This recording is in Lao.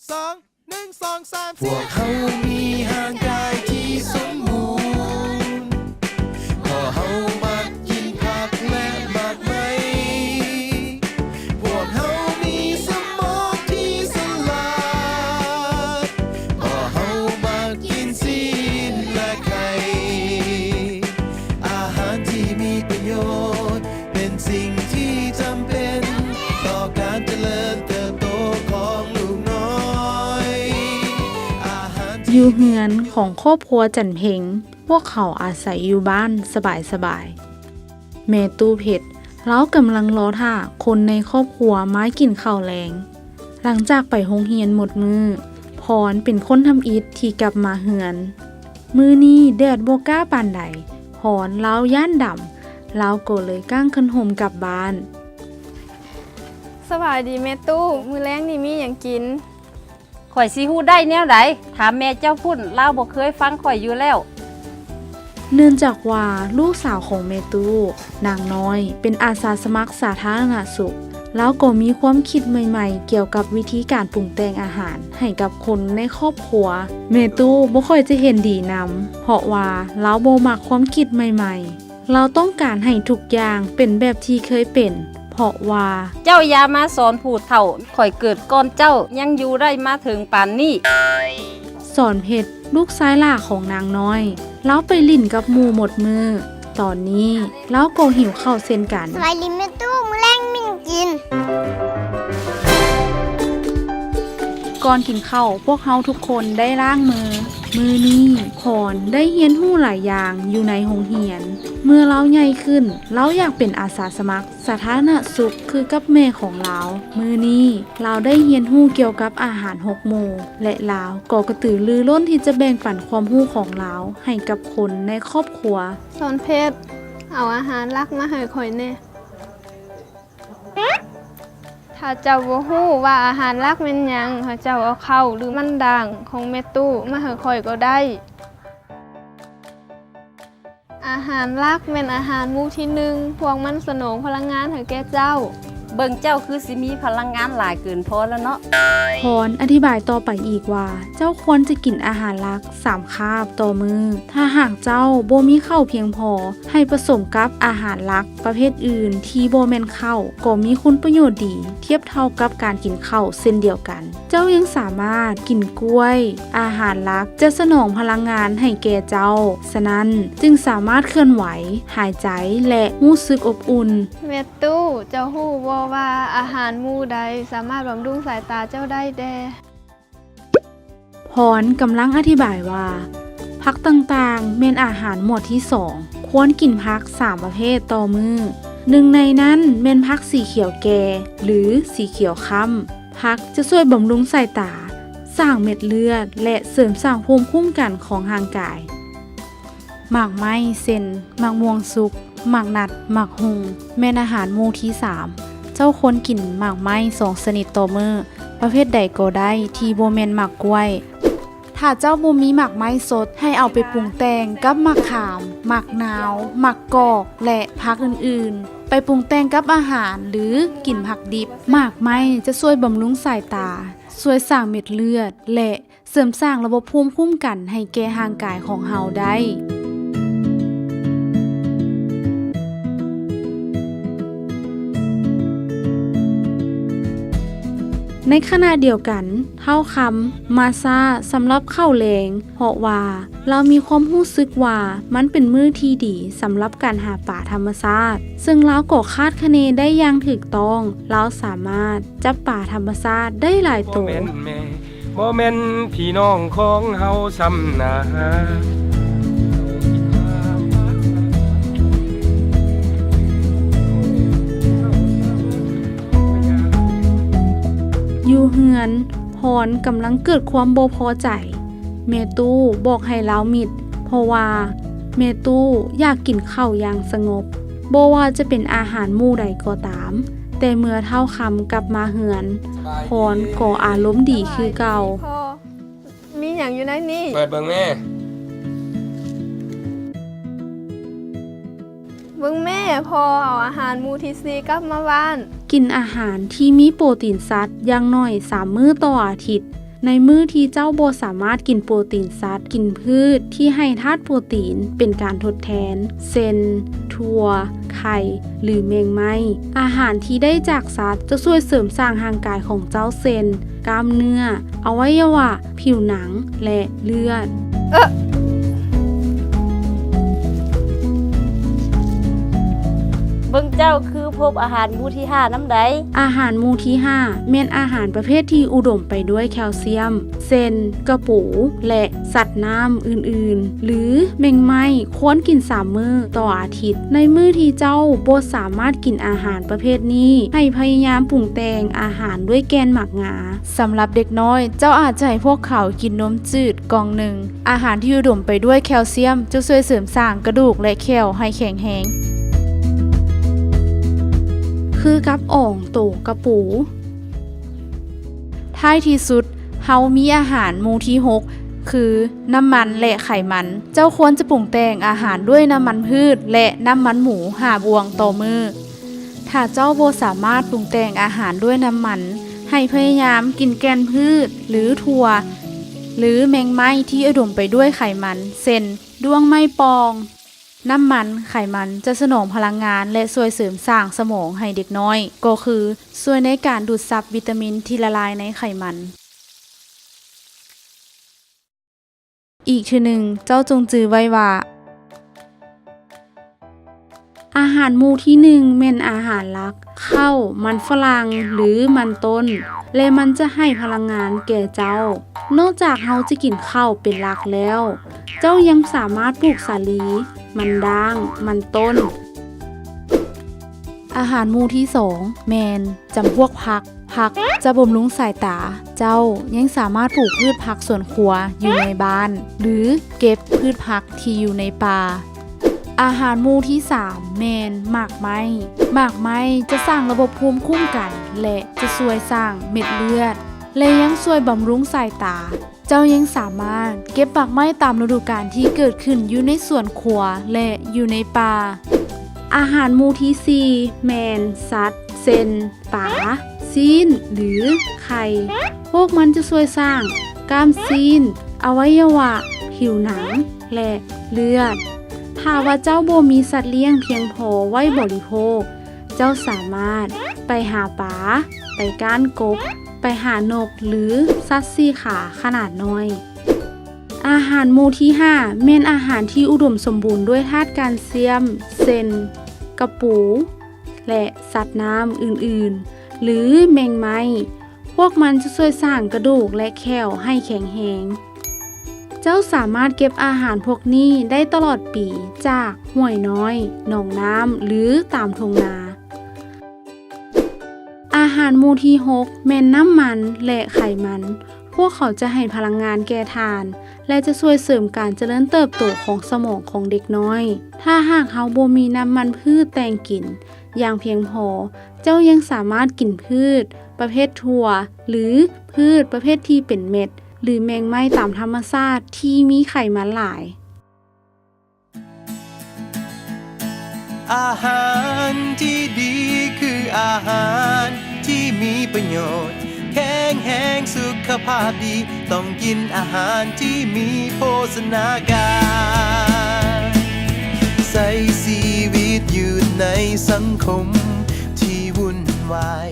ສອງ ໜຶ່ງ ສອງ ສາມ ພວກເຮົາມີຮ່າງກາຍທີ່ສົມບູນ ເພາະເຮົາມັກກິນຜັກແລະໝາກໄມ້. ພວກເຮົາມີສະໝອງທີ່ສະຫຼາດ ເພາະເຮົາມັກກິນຊີ້ນແລະໄຂ່. ອາຫານທີ່ມີປະໂຫຍດ ເປັນສິ່ງທີ່ຈຳເປັນຕໍ່ການຈະເລີນເຕີບໂຕຂອງລູກນ້ອຍ. ອາຫານທີ່ ຢູ່ເຮືອນຂອງຄອບຄົວຈັນເພັງ, ພວກເຂົາອາໄສຢູ່ບ້ານສະບາຍໆ. ແມ່ຕູ້ເພັດ ລາວກຳລັງລໍຖ້າຄົນໃນຄອບຄົວມາກິນເຂົ້າແລງ. ຫຼັງຈາກໄປໂຮງຮຽນໝົດມື້, ພອນເປັນຄົນທຳອິດທີ່ກັບມາເຮືອນ. ມື້ນີ້ແດດບໍ່ກ້າປານໃດ, ພອນລາວຢ້ານດຳ, ລາວກໍເລີຍກ້າງຄັນຮົ່ມກັບບ້ານ. ສະບາຍດີແມ່ຕູ້, ມື້ແລງນີ້ມີຫຍັງກິນ? ຂ້ອຍຊິຮູ້ໄດ້ແນວໃດ? ຖາມແມ່ເຈົ້າພຸ້ນ, ລາວບໍ່ເຄີຍຟັງຂ້ອຍຢູ່ແລ້ວ. ເນື່ອງຈາກວ່າລູກສາວຂອງແມ່ຕູ້, ນາງນ້ອຍ ເປັນອາສາສະໝັກສາທາລະນະສຸກ, ລາວກໍມີຄວາມຄິດໃໝ່ໆກ່ຽວກັບວິທີການປຸງແຕ່ງອາຫານໃຫ້ກັບຄົນໃນຄອບຄົວ. ແມ່ຕູ້ບໍ່ຄ່ອຍຈະເຫັນດີນຳ, ເພາະວ່າລາວບໍ່ມັກຄວາມຄິດໃໝ່ໆ. ລາວຕ້ອງການໃຫ້ທຸກຢ່າງເປັນແບບທີ່ເຄີຍເປັນ, ເພາະວ່າ ເຈົ້າຢ່າມາສອນຜູ້ເຖົ້າ, ຂ້ອຍເກີດກ່ອນເຈົ້າ, ຍັງຢູ່ໄດ້ມາເຖິງປານນີ້. ສອນເພັດ ລູກຊາຍຫຼ້າຂອງນາງນ້ອຍ, ລາວໄປຫຼິ້ນກັບໝູ່ໝົດມື້. ຕອນນີ້ລາວກໍຫິວເຂົ້າເຊັ່ນກັນ. ສະບາຍດີແມ່ຕູ້, ມື້ແລງມີຫຍັງກິນ? ກ່ອນກິນເຂົ້າ, ພວກເຮົາທຸກຄົນໄດ້ລ້າງມື. ມື້ນີ້ ພອນ ໄດ້ຮຽນຮູ້ຫຼາຍຢ່າງຢູ່ໃນໂຮງຮຽນ. ເມື່ອລາວໃຫຍ່ຂຶ້ນ, ລາວຢາກເປັນອາສາສະໝັກສາທາລະນະສຸກຄືກັບແມ່ຂອງລາວ. ມື້ນີ້ລາວໄດ້ຮຽນຮູ້ກ່ຽວກັບອາຫານຫົກໝູ່ ແລະ ລາວກໍກະຕືລືລົ້ນທີ່ຈະແບ່ງປັນຄວາມຮູ້ຂອງລາວໃຫ້ກັບຄົນໃນຄອບຄົວ. ສອນເພັດ, ເອົາອາຫານຫຼັກມາໃຫ້ຂ້ອຍແດ່. ຖ້າເຈົ້າບໍ່ຮູ້ວ່າອາຫານຫຼັກແມ່ນຫຍັງ, ໃຫ້ເຈົ້າເອົາເຂົ້າ ຫຼື ມັນດາງຂອງແມ່ຕູ້ມາໃຫ້ຂ້ອຍກໍໄດ້. ອາຫານຫຼັກແມ່ນອາຫານໝູ່ທີໜຶ່ງ, ພວກມັນສະໜອງພະລັງງານໃຫ້ແກ່ເຈົ້າ. ເບິ່ງເຈົ້າຄືຊິມີພະລັງງານຫຼາຍເກີນພໍແລ້ວເນາະ. ພອນອະທິບາຍຕໍ່ໄປອີກວ່າ ເຈົ້າຄວນຈະກິນອາຫານຫຼັກສາມຄາບຕໍ່ມື້. ຖ້າຫາກເຈົ້າບໍ່ມີເຂົ້າພຽງພໍ, ໃຫ້ປະສົມກັບອາຫານຫຼັກປະເພດອື່ນທີ່ບໍ່ແມ່ນເຂົ້າ, ກໍມີຄຸນປະໂຫຍດດີທຽບເທົ່າກັບການກິນເຂົ້າເຊັ່ນດຽວກັນ. ເຈົ້າຍັງສາມາດກິນກ້ວຍ, ອາຫານຫຼັກຈະສະໜອງພະລັງງານໃຫ້ແກ່ເຈົ້າ. ສະນັ້ນຈຶ່ງສາມາດເຄື່ອນໄຫວ, ຫາຍໃຈ ແລະ ຮູ້ສຶກອົບອຸ່ນ. ແມ່ຕູ້, ເຈົ້າຮູ້ບໍ່ວ່າອາຫານໝູ່ໃດສາມາດບຳລຸງສາຍຕາເຈົ້າໄດ້ແດ່? ພອນກຳລັງອະທິບາຍວ່າ ຜັກຕ່າງໆແມ່ນອາຫານໝວດທີສອງ, ຄວນກິນຜັກສາມປະເພດຕໍ່ມື້. ໜຶ່ງໃນນັ້ນແມ່ນຜັກສີຂຽວແກ່ ຫຼື ສີຂຽວຄ້ຳ. ຜັກຈະຊ່ວຍບຳລຸງສາຍຕາ, ສ້າງເມັດເລືອດ ແລະ ເສີມສ້າງພູມຄຸ້ມກັນຂອງຮ່າງກາຍ. ໝາກໄມ້ເຊັ່ນ ໝາກມ່ວງສຸກ, ໝາກນັດ, ໝາກຫຸ່ງ ແມ່ນອາຫານໝູ່ທີສາມ. ເຈົ້າຄວນກິນໝາກໄມ້ສອງຊະນິດຕໍ່ມື້, ປະເພດໃດກໍໄດ້ທີ່ບໍ່ແມ່ນໝາກກ້ວຍ. ຖ້າເຈົ້າບໍ່ມີໝາກໄມ້ສົດ, ໃຫ້ເອົາໄປປຸງແຕ່ງກັບໝາກຂາມ, ໝາກນາວ, ໝາກກອກ ແລະ ຜັກອື່ນໆ. ໄປປຸງແຕ່ງກັບອາຫານ ຫຼື ກິນຜັກດິບ. ໝາກໄມ້ຈະຊ່ວຍບຳລຸງສາຍຕາ, ຊ່ວຍສ້າງເມັດເລືອດ ແລະ ເສີມສ້າງລະບົບພູມຄຸ້ມກັນໃຫ້ແກ່ຮ່າງກາຍຂອງເຮົາໄດ້. ໃນຂະນະດຽວກັນ, ທ້າວຄຳມາຊ້າສຳລັບເຂົ້າແລງ, ເພາະວ່າລາວມີຄວາມຮູ້ສຶກວ່າມັນເປັນມື້ທີ່ດີສຳລັບການຫາປາທຳມະຊາດ, ເຊິ່ງລາວກໍຄາດຄະເນໄດ້ຢ່າງຖືກຕ້ອງ, ລາວສາມາດ ຈັບປາທຳມະຊາດໄດ້ຫຼາຍໂຕ. ບໍ່ແມ່ນແມ່ ບໍ່ແມ່ນພີ່ນ້ອງຂອງເຮົາຊ້ຳນາ. ຢູ່ເຮືອນ, ພອນກຳລັງເກີດຄວາມບໍ່ພໍໃຈ. ແມ່ຕູ້ບອກໃຫ້ລາວມິດ, ເພາະວ່າແມ່ຕູ້ຢາກກິນເຂົ້າຢ່າງສະຫງົບ, ບໍ່ວ່າຈະເປັນອາຫານໝູ່ໃດກໍຕາມ. ແຕ່ເມື່ອທ້າວຄຳກັບມາເຮືອນ, ພອນກໍອາລົມດີຄືເກົ່າ. ມີຫຍັງຢູ່ໃນນີ້? ເປີດເບິ່ງແມ່. ເບິ່ງແມ່, ພໍ່ເອົາອາຫານໝູ່ທີສີ່ກັບມາບ້ານ. ກິນອາຫານທີ່ມີໂປຣຕີນສັດຢ່າງໜ້ອຍສາມມື້ຕໍ່ອາທິດ, ໃນມື້ທີ່ເຈົ້າບໍ່ສາມາດກິນໂປຣຕີນສັດ, ກິນພືດທີ່ໃຫ້ທາດໂປຣຕີນເປັນການທົດແທນ ເຊັ່ນ ຖົ່ວ, ໄຂ່ ຫຼື ແມງໄມ້. ອາຫານທີ່ໄດ້ຈາກສັດຈະຊ່ວຍເສີມສ້າງຮ່າງກາຍຂອງເຈົ້າ ເຊັ່ນ ກ້າມເນື້ອ, ອະໄວຍະວະ, ຜິວໜັງ ແລະ ເລືອດ. ເບິ່ງເຈົ້າຄືພົບອາຫານໝູ່ທີຫ້ານຳໃດ? ອາຫານໝູ່ທີຫ້າແມ່ນອາຫານປະເພດທີ່ອຸດົມໄປດ້ວຍແຄວຊຽມ ເຊັ່ນ ກະປູ ແລະ ສັດນ້ຳອື່ນໆ ຫຼື ແມງໄມ້ ຄວນກິນສາມມື້ຕໍ່ອາທິດ. ໃນມື້ທີ່ເຈົ້າບໍ່ສາມາດກິນອາຫານປະເພດນີ້, ໃຫ້ພະຍາຍາມປຸງແຕ່ງອາຫານດ້ວຍແກ່ນໝາກງາ. ສຳລັບເດັກນ້ອຍ, ເຈົ້າອາດຈະໃຫ້ພວກເຂົາກິນນົມຈືດກ່ອງໜຶ່ງ. ອາຫານທີ່ອຸດົມໄປດ້ວຍແຄວຊຽມຈະຊ່ວຍເສີມສ້າງກະດູກ ແລະ ແຂ້ວໃຫ້ແຂງແຮງ ຄືກັບອອງໂຕກະປູ. ທ້າຍທີ່ສຸດ, ເຮົາມີອາຫານໝູ່ທີຫົກ ຄື ນ້ຳມັນ ແລະ ໄຂມັນ. ເຈົ້າຄວນຈະປຸງແຕ່ງອາຫານດ້ວຍນ້ຳມັນພືດ ແລະ ນ້ຳມັນໝູ ຫ້າບ່ວງຕໍ່ມື້. ຖ້າເຈົ້າບໍ່ສາມາດປຸງແຕ່ງອາຫານດ້ວຍນ້ຳມັນ, ໃຫ້ພະຍາຍາມກິນແກ່ນພືດ ຫຼື ຖົ່ວ ຫຼື ແມງໄມ້ທີ່ອຸດົມໄປດ້ວຍໄຂມັນ ເຊັ່ນ ດ້ວງໄມ້ປ່ອງ. ນ້ຳມັນ, ໄຂມັນຈະສະໜອງພະລັງງານ ແລະ ຊ່ວຍເສີມສ້າງສະໝອງໃຫ້ເດັກນ້ອຍ, ກໍຄືຊ່ວຍໃນການດູດຊັບວິຕາມິນທີ່ລະລາຍໃນໄຂມັນ. ອີກເທື່ອໜຶ່ງ, ເຈົ້າຈົ່ງຈື່ໄວ້ວ່າ ອາຫານໝູ່ທີໜຶ່ງແມ່ນອາຫານຫຼັກ, ເຂົ້າ, ມັນຝຣັ່ງ ຫຼື ມັນຕົ້ນ ແລະ ມັນຈະໃຫ້ພະລັງງານແກ່ເຈົ້າ. ນອກຈາກເຮົາຈະກິນເຂົ້າເປັນຫຼັກແລ້ວ, ເຈົ້າຍັງສາມາດປູກສາລີ, ມັນດ້າງ, ມັນຕົ້ນ. ອາຫານໝູ່ທີສອງແມ່ນຈຳພວກຜັກ. ຜັກຈະບຳລຸງສາຍຕາ. ເຈົ້າຍັງສາມາດປູກພືດຜັກສວນຄົວຢູ່ໃນບ້ານ ຫຼື ເກັບພືດຜັກທີ່ຢູ່ໃນປ່າ. ອາຫານໝູ່ທີສາມແມ່ນໝາກໄມ້. ໝາກໄມ້ຈະສ້າງລະບົບພູມຄຸ້ມກັນ ແລະ ຈະຊ່ວຍສ້າງເມັດເລືອດ ແລະ ຍັງຊ່ວຍບຳລຸງສາຍຕາ. ເຈົ້າຍັງສາມາດເກັບໝາກໄມ້ຕາມລະດູການທີ່ເກີດຂຶ້ນຢູ່ໃນສວນຄົວ ແລະ ຢູ່ໃນປ່າ. ອາຫານໝູ່ທີສີ່ແມ່ນສັດ ເຊັ່ນ ປາ, ຊີ້ນ ຫຼື ໄຂ່. ພວກມັນຈະຊ່ວຍສ້າງກ້າມຊີ້ນ, ອະໄວຍະວະ, ຜິວໜັງ ແລະ ເລືອດ. ຖ້າວ່າເຈົ້າບໍ່ມີສັດລ້ຽງພຽງພໍໄວ້ບໍລິໂພກ, ເຈົ້າສາມາດໄປຫາປາ, ໄປກ້ານກົບ, ໄປຫານົກ ຫຼື ສັດສີ່ຂາຂະໜາດນ້ອຍ. ອາຫານໝູ່ທີຫ້າແມ່ນອາຫານທີ່ອຸດົມສົມບູນດ້ວຍທາດການຊຽມ ເຊັ່ນ ກະປູ ແລະ ສັດນ້ຳອື່ນໆ ຫຼື ແມງໄມ້. ພວກມັນຈະຊ່ວຍສ້າງກະດູກ ແລະ ແຂ້ວໃຫ້ແຂງແຮງ. ເຈົ້າສາມາດເກັບອາຫານພວກນີ້ໄດ້ຕະຫຼອດປີ ຈາກຫ້ວຍນ້ອຍ, ໜອງນ້ຳ ຫຼື ຕາມທົ່ງນາ. ອາຫານໝູ່ທີຫົກແມ່ນນ້ຳມັນ ແລະ ໄຂມັນ. ພວກເຂົາຈະໃຫ້ພະລັງງານແກ່ທ່ານ ແລະ ຈະຊ່ວຍເສີມການຈະເລີນເຕີບໂຕຂອງສະໝອງຂອງເດັກນ້ອຍ. ຖ້າຫາກເຮົາບໍ່ມີນ້ຳມັນພືດແຕ່ງກິນຢ່າງພຽງພໍ, ເຈົ້າຍັງສາມາດກິນພືດປະເພດຖົ່ວ ຫຼື ພືດປະເພດທີ່ເປັນເມັດ ຫຼື ແມງໄມ້ຕາມທຳມະຊາດທີ່ມີໄຂມັນຫຼາຍ. ອາຫານທີ່ດີຄືອາຫານທີ່ມີປະໂຫຍດ, ແຂງແຮງ, ສຸຂະພາບດີ, ຕ້ອງກິນອາຫານທີ່ມີໂພຊະນາການ. ໃຊ້ຊີວິດຢູ່ໃນສັງຄົມທີ່ວຸ່ນວາຍ,